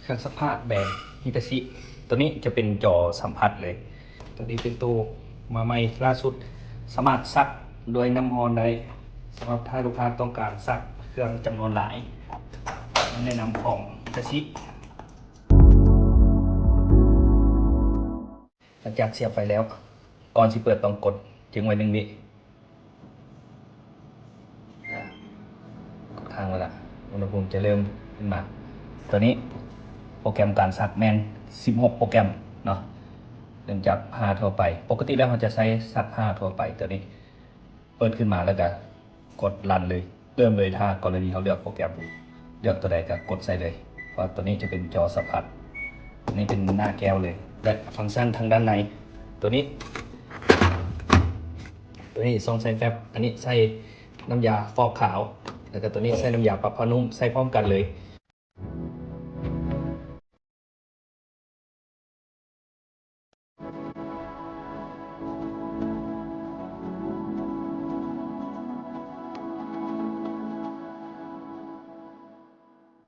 ເຄື່ອງຊັກຜ້າແບຣນຮິຕາຊິ ຕົວນີ້ຈະເປັນຈໍສຳຜັດເລີຍ. ຕົວນີ້ເປັນໂຕມາໃໝ່ລ່າສຸດ ສາມາດຊັກດ້ວຍນ້ຳຮ້ອນໄດ້. ສຳລັບຖ້າລູກຄ້າຕ້ອງການຊັກເຄື່ອງຈຳນວນຫຼາຍ ແນະນຳຂອງຮິຕາຊິ. ຫຼັງຈາກສຽບໄຟແລ້ວ ກ່ອນຊິເປີດຕ້ອງກົດ ຈຶ່ງໄວ້ໜຶ່ງວິ. ກດຄ້າງໄວ້ລະ ອຸນຫະພູມຈະເລີ່ມຂຶ້ນມາ. ຕົວນີ້ໂປຣແກຣມການຊັກແມ່ນສິບຫົກໂປຣແກຣມເນາະ ເລີ່ມຈາກຜ້າທົ່ວໄປ. ປົກກະຕິແລ້ວເຮົາຈະໃຊ້ຊັກຜ້າທົ່ວໄປ. ຕົວນີ້ເປີດຂຶ້ນມາແລ້ວກະ ກົດຣັນເລີຍ ເລີ່ມເລີຍ. ຖ້າກໍລະນີເຮົາເລືອກໂປຣແກຣມ ເລືອກຕົວໃດກໍກົດໃສ່ເລີຍ ເພາະວ່າຕົວນີ້ຈະເປັນຈໍສຳຜັດ. ຕົວນີ້ເປັນໜ້າແກ້ວເລີຍ ແລະ ຟັງຊັນທາງດ້ານໃນ ຕົວນີ້ ຕົວນີ້ຊ່ອງໃສ່ແຟັບ ອັນນີ້ໃສ່ນ້ຳຢາຟອກຂາວ ແລ້ວກໍຕົວນີ້ໃສ່ນ້ຳຢາປັບຜ້ານຸ້ມ ໃສ່ພ້ອມກັນເລີຍ.